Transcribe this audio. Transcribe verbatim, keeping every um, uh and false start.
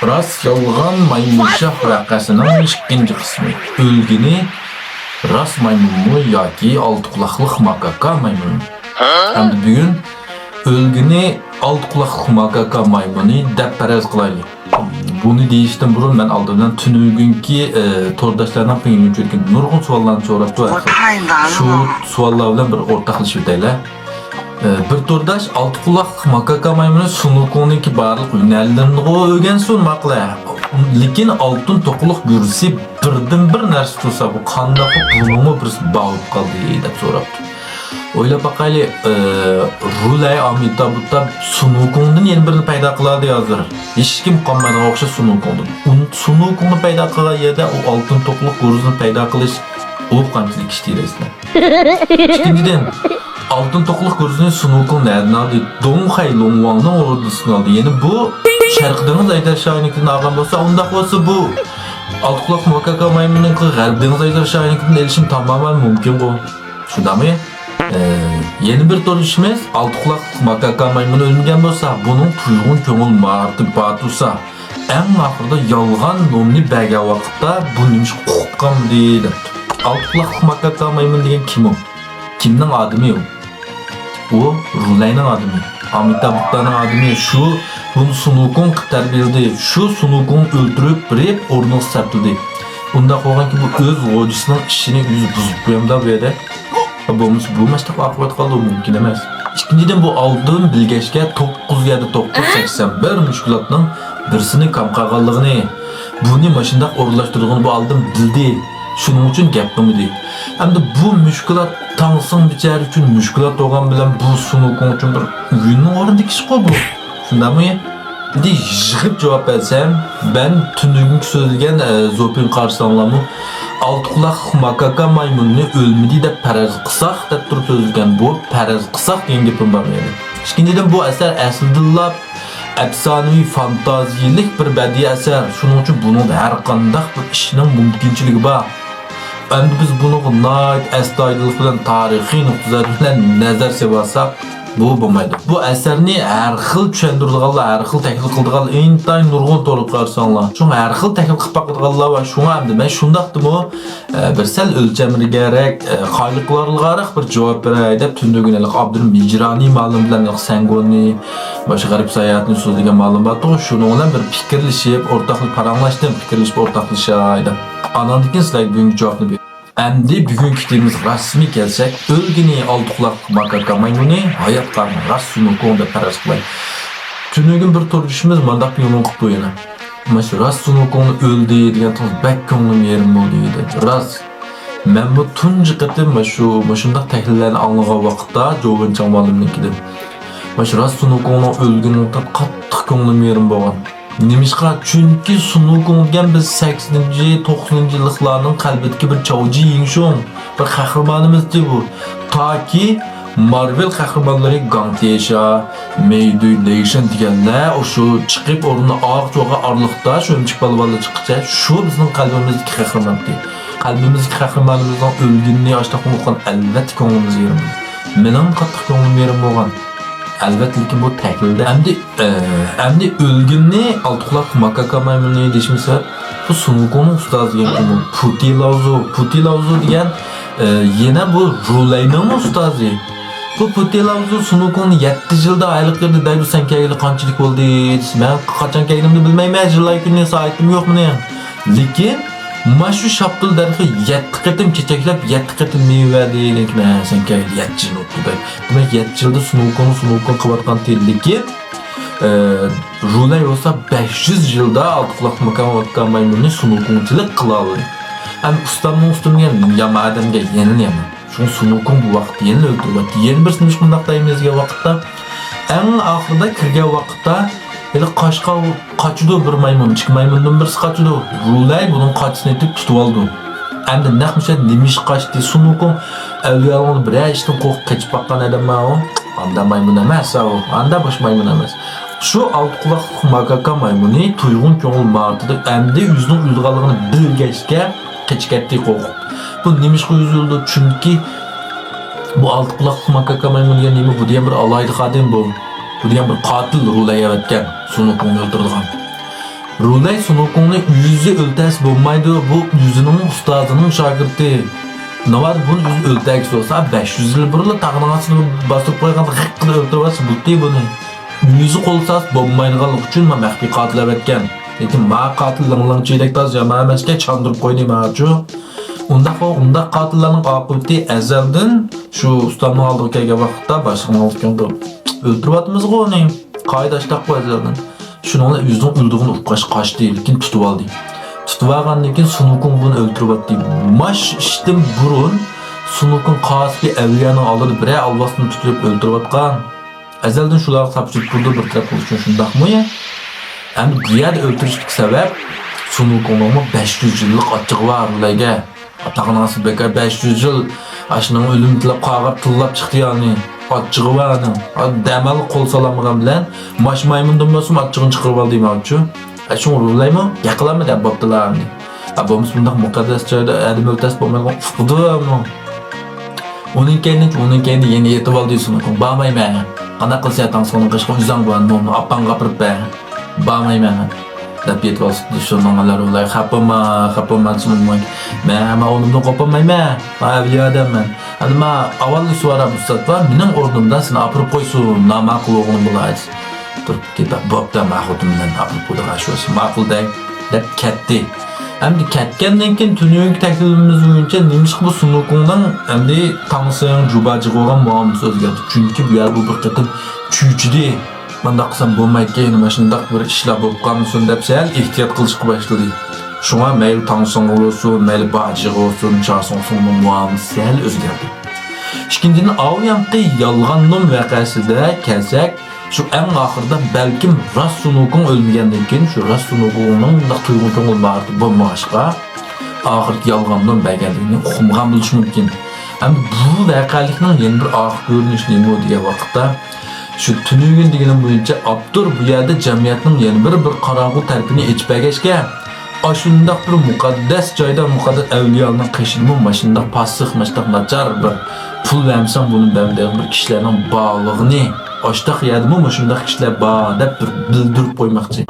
راست يالغان مايمۇنشاھ ۋەقەسىنىڭ ئىككىنچى قىسمى. ئۆلگىنى راست مايمۇنمۇ ياكى ئالتە قۇلاقلىق ماكاكا مايمۇنمۇ؟ ئەمدى بۈگۈن ئۆلگىنى ئالتە قۇلاقلىق ماكاكا مايمۇنى دەپ پەرەز قىلايلى. بۇنى دېيىشتىن بۇرۇن مەن ئالدى بىلەن تۈنۈگۈنكى، ئە، تورداشلارنىڭ پىڭيۇنچۈنكى نۇرغۇن سوئاللارنى سوراپتۇ. شۇ سوئاللار بىلەن بىر ئورتاقلىشىپ ئۆتەيلى. ئە، بىر تورداش ئالتە قۇلاق ماكاكا مايمۇنى سۇنۇكۇڭنىڭكى بارلىق ھۈنەرلىرىنىغۇ ئۆگەنسۇن ماقۇلە. لېكىن ئالتۇن توقىلىق گۈرزىسى بىردىنبىر نەرسە تۇرسا، بۇ قانداق بۇنىڭمۇ بىرسى باۋۇپ قالدى دەپ سوراپتۇ. ئويلاپ باقايلى، ئە، رۇلەي ئامىتابۇتتا سۇنۇكۇڭدىن يەنە بىرنى پەيدا قىلالىدى ھازىر. ھېچكىم قالمايدىغان ئوخشاش سۇنۇكۇڭدىن. ئۇن-، سۇنۇكۇڭنى پەيدا قىلغان يەردە ئۇ ئالتۇن توقىلىق گۈرزىنى پەيدا قىلىش ئۇ قانچىلىك ئىش دەيسىلەر. ئىككىنچىدىن، ئالتۇن توقىلىق گۈرزىنى سۇنۇكۇڭ نەدىن ئالدى؟ دۇڭخەي لۇڭۋاڭنىڭ ئوردىسىدىن ئالدى. يەنى بۇ شەرقىي دېڭىز ئەجدىھا شاھىنىڭكىدىن ئالغان بولسا، ئۇنداق بولسا بۇ ئالتە قۇلاق ماكاكا مايمۇننىڭكى غەربىي دېڭىز ئەجدىھا شاھىنىڭكىدىن ئېلىشىم تامامەن مۇمكىنغۇ. شۇنداقمۇ؟ ئە، يەنە بىر توردىشىمىز، ئالتە قۇلاق ماكاكا مايمۇن ئۆلمىگەن بولسا، بۇنىڭ تۇيغۇن كۆڭۈل ماھارىتى بار تۇرسا، ئەڭ ئاخىرىدا يالغان نومنى بەرگەن ۋاقىتتا بۇ نېمىشقا ئۇقۇپ قالمىدى دەپتۇ. ئالتە قۇلاقلىق ماكاكا مايمۇن دېگەن كىم ئۇ؟ كىمنىڭ ئادىمى ئۇ؟ ئۇ رۇلەينىڭ ئادىمى، ئامىتابۇتتانىڭ ئادىمى. شۇ بۇنى سۇنۇكۇڭ قىلىپ تەربىيەلىدى. شۇ سۇنۇكۇڭنى ئۆلتۈرۈپ بېرىپ ئورنىغا سەپلىدى. ئۇنداق بولغانكى بۇ ئۆز غوجىسىنىڭ ئىشىنى ئۆزى بۇزۇپ قويامدا بۇ يەردە. بولمىسا بۇ ماشتاق ئاقىۋەت قالدۇرۇۋ مۇمكىن ئەمەس. ئىككىنچىدىن، بۇ ئالدىن بىلگەچكە توققۇز يەردە توققۇز سەكسەن بىر مۈشكۈلاتنىڭ بىرسىنى كام قالغانلىقىنى، بۇنى ماشۇنداق ئورۇنلاشتۇرغىنى بۇ ئالدىن بىلدى. شۇنىڭ ئۈچۈن گەپ قىلمىدى. ئەمدى بۇ مۈشكۈلات تاڭسىڭ بىچارە ئۈچۈن مۈشكۈلات بولغان بىلەن بۇ سۇنۇكۇڭ ئۈچۈن بىر ئويۇننىڭ ئورنىدىكى ئىشقۇ بۇ. شۇنداقمۇ؟ ئەمدى يىغىپ جاۋاب بەرسەم، مەن تۈنۈگۈنكى سۆزلىگەن، ئە، زوپىن قارىساڭلارمۇ، ئالتە قۇلاقلىق ماكاكا مايمۇننى ئۆلمىدى دەپ پەرەز قىلساق دەپ تۇرۇپ سۆزلىگەن بۇ پەرەز قىلساق دېگەن گېپىم بار مېنىڭ. ئىككىنچىدىن، بۇ ئەسەر ئەسلىدىنلا ئەپسانىۋى فانتازىيىلىك بىر بەدىئىي ئەسەر. شۇنىڭ ئۈچۈن بۇنىڭدا ھەر قانداق بىر ئىشنىڭ مۇمكىنچىلىكى بار. ئەمدى بىز بۇنىڭغا ناھايىتى ئەستايىدىللىق بىلەن تارىخىي نۇقتىئىنەزەر بىلەن نەزەر سېلىۋالساق، بۇ بولمايدۇ. بۇ ئەسەرنى ھەر خىل چۈشەندۈرىدىغانلار، ھەر خىل تەھلىل قىلىدىغانلار ئىنتايىن نۇرغۇن تولۇپ قارىساڭلار. شۇڭا ھەر خىل تەھلىل قىلىپ باقىدىغانلار بار. شۇڭا ئەمدى مەن شۇنداقتىمۇ، ئە، بىر سەل ئۆلچەملىگەنرەك، ئە، قايىللىقلارغىراق بىر جاۋاب بېرەي دەپ تۈنۈگۈن ھېلىقى ئابدۇرېھىم ھىجرانىي مۇئەللىم بىلەن ھېلىقى سەنگوننى، باشقا غەرب ساياھەتنى سۆزلىگەن مۇئەللىم بارتۇغۇ، شۇنىڭ بىلەن بىر پىكىرلىشىپ، ئورتاقلىشىپ پاراڭلاشتىم، پىكىرلىشىپ ئورتاقلىشاي دەپ. ئاناندىن كېيىن سىلەرگە بۈگۈنكى جاۋابنى بېرەي. ئەمدى بۈگۈنكى تېمىمىزغا رەسمىي كەلسەك، ئۆلگىنى ئالتە قۇلاق ماكاكا مايمۇنى، ھايات قالغىنى راست سۇنۇكۇڭ دەپ پەرەز قىلاي. تۈنۈگۈن بىر توردىشىمىز مانداق بىر يولۇم قىپتۇ يەنە. مانا شۇ راست سۇنۇكۇڭنى ئۆلدى دېگەن تۇڭ بەك كۆڭلۈم يېرىم بولدى دەيدۇ. راست. مەنمۇ تۇنجى قېتىم مانا شۇ، مۇشۇنداق تەھلىللەرنى ئاڭلىغان ۋاقىتتا جوۋېنچاڭ مۇئەللىمنىڭكىدىن. مانا شۇ راست سۇنۇكۇڭنىڭ ئۆلگىنىدىن قاتتىق كۆڭلۈم يېرىم بولغان. نېمىشقا؟ چۈنكى سۇنۇكۇڭ دېگەن بىز سەكسىنىنچى، توقسىنىنچى يىللىقلارنىڭ قەلبىدىكى بىر چاۋجى يىڭشۇڭ، بىر قەھرىمانىمىزدى بۇ. تاكى مارۋېل قەھرىمانلىرى گاڭتيېشا، مېيدۇي لېيشەن دېگەنلەر ئاشۇ چىقىپ ئورنىنى ئاغ چوغا ئارىلىقتا شۇ ئۆمۈچۈك بالىۋانلار چىققىچە شۇ بىزنىڭ قەلبىمىزدىكى قەھرىمانتى. قەلبىمىزدىكى قەھرىمانىمىزنىڭ ئۆلگىنىنى ئاشتاق ئۇنۇپ قالغان ئەلۋەتتە كۆڭلىمىز يېرىم. مېنىڭ قاتتىق كۆڭلۈم يېرىم بولغان. ئەلۋەتتە، لېكىن بۇ تەھلىلدە ئەمدى، ئە، ئەمدى ئۆلگىنىنى ئالتە قۇلاق ماكاكا مايمۇنى دېيىشىمىز سەۋەب، بۇ سۇنۇكۇڭنىڭ ئۇستازى دېگەن كىم بۇ؟ پۇتى لاۋزۇ. پۇتى لاۋزۇ دېگەن، ئە، يەنە بۇ رۇلەينىڭمۇ ئۇستازى. بۇ پۇتى لاۋزۇ سۇنۇكۇڭنى يەتتە يىلدا ئايلىق يەردە دەيدۇ، سەن كەلگىلى قانچىلىك بولدى دېسە، مەن قاچان كەلگىنىمنى بىلمەيمەن، يىل ئاي كۈنى سائىتىم يوق مېنىڭ. لېكىن مانا شۇ شاپتۇل دەرىخى يەتتە قېتىم چېچەكلەپ، يەتتە قېتىم مېۋە بەردى. لېكىن، ھە، سەن كەلگىلى يەتتە يىل بوپتۇ دەيدۇ. دېمەك، يەتتە يىلدا سۇنۇكۇڭ، سۇنۇكۇڭ قىلىۋاتقان تىل. لېكىن، ئە، رۇلەي بولسا بەش يۈز يىلدا ئالتە قۇلاق ماكاكا مايمۇننى سۇنۇكۇڭچىلىك قىلالىدى. ھەم ئۇستامنىڭ ئۇستىمى دېگەن يامان ئادەمگە يەنىلا يامان. شۇڭا سۇنۇكۇڭ بۇ ۋاقىتتا يەنىلا ئۆلتۈرۈۋەتتى. يەنە بىرسى نېمىشقا مۇنداق دەيمىز دېگەن ۋاقىتتا، ئەڭ ئاخىرىدا كىرگەن ۋاقىتتا، ھېلى قاشقا قاچىدۇ بىر مايمۇن، ئىككى مايمۇندىن بىرسى قاچىدۇ. رۇلەي بۇنىڭ قاچىسىنى ئېتىپ تۇتۇۋالىدۇ. ئەمدى نەق مۇشۇ نېمىشقا قاچتى؟ سۇنۇكۇڭ ئەۋلىيالىقنىڭ بىرەر ئىشتىن قورقۇپ قېچىپ باققان ئادەممۇ؟ ئاندا مايمۇن ئەمەس ئاۋۇ، ئاندا باشقا مايمۇن ئەمەس. شۇ ئالتە قۇلاقلىق ماكاكا مايمۇنى تۇيغۇن كۆڭۈل ماڭىتىدە ئەمدى ئۆزىنىڭ ئۆلىدىغانلىقىنى بىلگەچكە قېچىپ كەتتى قورقۇپ. بۇ نېمىشقا ئۆزى ئۆلىدۇ؟ چۈنكى بۇ ئالتە قۇلاقلىق ماكاكا مايمۇن دېگەن نېمە؟ بۇ دېگەن بىر ئالاھىدە خادىم بۇ. بۇ دېگەن بىر قاتىل، رۇلەي ئەۋەتكەن سۇنۇكۇڭنى ئۆلتۈرىدىغان. رۇلەي سۇنۇكۇڭنى ئۆزى ئۆلتەرسە بولمايدۇ، بۇ ئۆزىنىڭ ئۇستازىنىڭ شاگىرتى. ناۋادا بۇنى ئۆزى ئۆلتەرگۈسى بولسا، بەش يۈز يىل بۇرۇنلا تاغنىڭ ئاستىدا باستۇرۇپ قويغاندا غىق قىلىپ ئۆلتۈرۈۋەتسە بولدى بۇنى. ئۆزى قول سالسا بولمايدىغانلىقى ئۈچۈن ما مەخپىي قاتىل ئەۋەتكەن. لېكىن ما قاتىل لىڭلىڭچىدەك تاز يامان ئەمەسكەن، چاندۇرۇپ قويدى ماچۇ. ئۇنداق، ئۇنداق قاتىللارنىڭ ئاقىۋىتى ئەزەلدىن شۇ ئۇستامنىڭ ئالدىغا كەلگەن ۋاقىتتا باشلىقنىڭ ئالدىغا كەلدى. ئۆلتۈرۈۋاتىمىزغۇ ئۇنى. قائىدە ئاشتاققۇ ئەزەلدىن. شۇنىڭ بىلەن ئۆزىنىڭ ئۆلىدىغىنى ئۇققاچ قاچتى، لېكىن تۇتۇۋالدى. تۇتۇۋالغاندىن كېيىن سۇنۇكۇڭ بۇنى ئۆلتۈرۈۋەتتى. ماش ئىشتىن بۇرۇن سۇنۇكۇڭ قاسىپى ئەۋلىيانىڭ ئالدىدا بىرەر ئالۋاستىنى تۇتۇپ ئۆلتۈرۈۋاتقان. ئەزەلدىن شۇلارغا تاپشۇرۇپ تۇرىدۇ بىر تەرەپ بولۇش ئۈچۈن، شۇنداقمۇ يا؟ ئەمدى بۇ يەردە ئۆلتۈرۈشلۈك سەۋەب سۇنۇكۇڭنىڭمۇ بەش يۈز يىللىق ئاچچىقى بار ئۇلەيگە. ئاتاغنىڭ بەكەر بەش يۈز يىل ئاشۇنىڭ ئۆلۈمى تىلەپ قاغاپ تىللاپ چىقتى يا ئۇنى. ئاچچىقى بار ئۇنىڭ. دەمالغا قول سالالمىغان بىلەن ماش مايمۇندىن بولسىمۇ ئاچچىقىنى چىقىرىۋالدى دېمەكچۇ. ئە، شۇڭا ئۇرۇلايمۇ؟ ياقىلاممۇ دەپ بوپتىلا ئەمدى. ئە، بولمىسا بۇنداق مۇقەددەس جايدا ئادەم ئۆلتەرسە بولمايدىغان ئۇقىدۇ ئۇنىڭ. ئۇنىڭ كەينىدىن، ئۇنىڭ كەينىدىن يەنە ئېتىۋالدى سۇنۇكۇڭ. بارمايمەن. قانداق قىلسا تاڭسىڭنىڭ قېشىغا ئۆزۈڭ بار، نومۇ ئاپاڭغا ئاپىرىپ بەر. بارمايمەن. دەپ يېتىۋالسا شۇنىڭ ئۇلار خاپا بولما، خاپا بولما سۇنۇكۇڭ. مەن، مەن ئۇنىڭدىن قوپالمايمەن. مەن ئەۋلىيا ئادەممەن. ئەمدى مەن ئاۋۋال سوراپ ئۇستات بار، مېنىڭ ئورنۇمدا سېنى ئاپىرىپ قويسۇن، ناماقۇل ئوغلۇم بۇلار. تۇرۇپ كېتىپ، بوپتۇ، مەن خوتۇن بىلەن ئاپىرىپ قويدۇق، ئاشۇ ماقۇل دەي، دەپ كەتتى. ئەمدى كەتكەندىن كېيىن تۈنۈگۈنكى تەكلىپىمىز بويىچە نېمىشقا بۇ سۇنۇكۇڭنىڭ ئەمدى تاڭسىڭ جۇباجىغا بولغان مۇئامىلىسى ئۆزگەردى؟ چۈنكى بۇ يەردە بۇ بىر قېتىم چۆچۈدى. مۇنداق قىلسام بولمايدىكەن، يەنە مۇشۇنداق بىر ئىشلار بولۇپ قالمىسۇن دەپ سەل ئېھتىيات قىلىشقا باشلىدى. شۇڭا مەيلى تاڭسىڭغا بولسۇن، مەيلى باجىغا بولسۇن، چاسىڭغا بولسۇن، مۇئامىلىسى سەل ئۆزگەردى. ئىككىنچىدىن، ئاۋۇ يانقى يالغان نوم ۋەقەسىدە كەلسەك، شۇ ئەڭ ئاخىرىدا بەلكىم راست سۇنۇكۇڭ ئۆلمىگەندىن كېيىن شۇ راست سۇنۇكۇڭنىڭ مۇنداق تۇيغۇ كۆڭۈل ماھارىتى بولمىغاچقا، ئاخىرىدا يالغان نوم بەرگەنلىكىنى ئۇقمىغان بولۇشى مۇمكىن. ئەمدى بۇ ۋەقەلىكنىڭ يەنە بىر ئاخىر كۆرۈنۈشى نېمە دېگەن ۋاقىتتا، شۇ تۈنۈگۈن دېگىنىم بويىچە ئاپتور بۇ يەردە جەمئىيەتنىڭ يەنە بىر، بىر قاراڭغۇ تەرىپىنى ئېچىپ بەرگەچكە، ئاشۇنداق بىر مۇقەددەس جايدا مۇقەددەس ئەۋلىيالارنىڭ قېشىدىمۇ ماشۇنداق پاسسىق، ماشۇنداق ناچار بىر پۇل بەرمىسەڭ بۇنى بەرمەيدىغان بىر كىشىلەرنىڭ بارلىقىنى، ئاشۇنداق يەردىمۇ مۇشۇنداق كىشىلەر بار دەپ بىر بىلدۈرۈپ قويماقچى.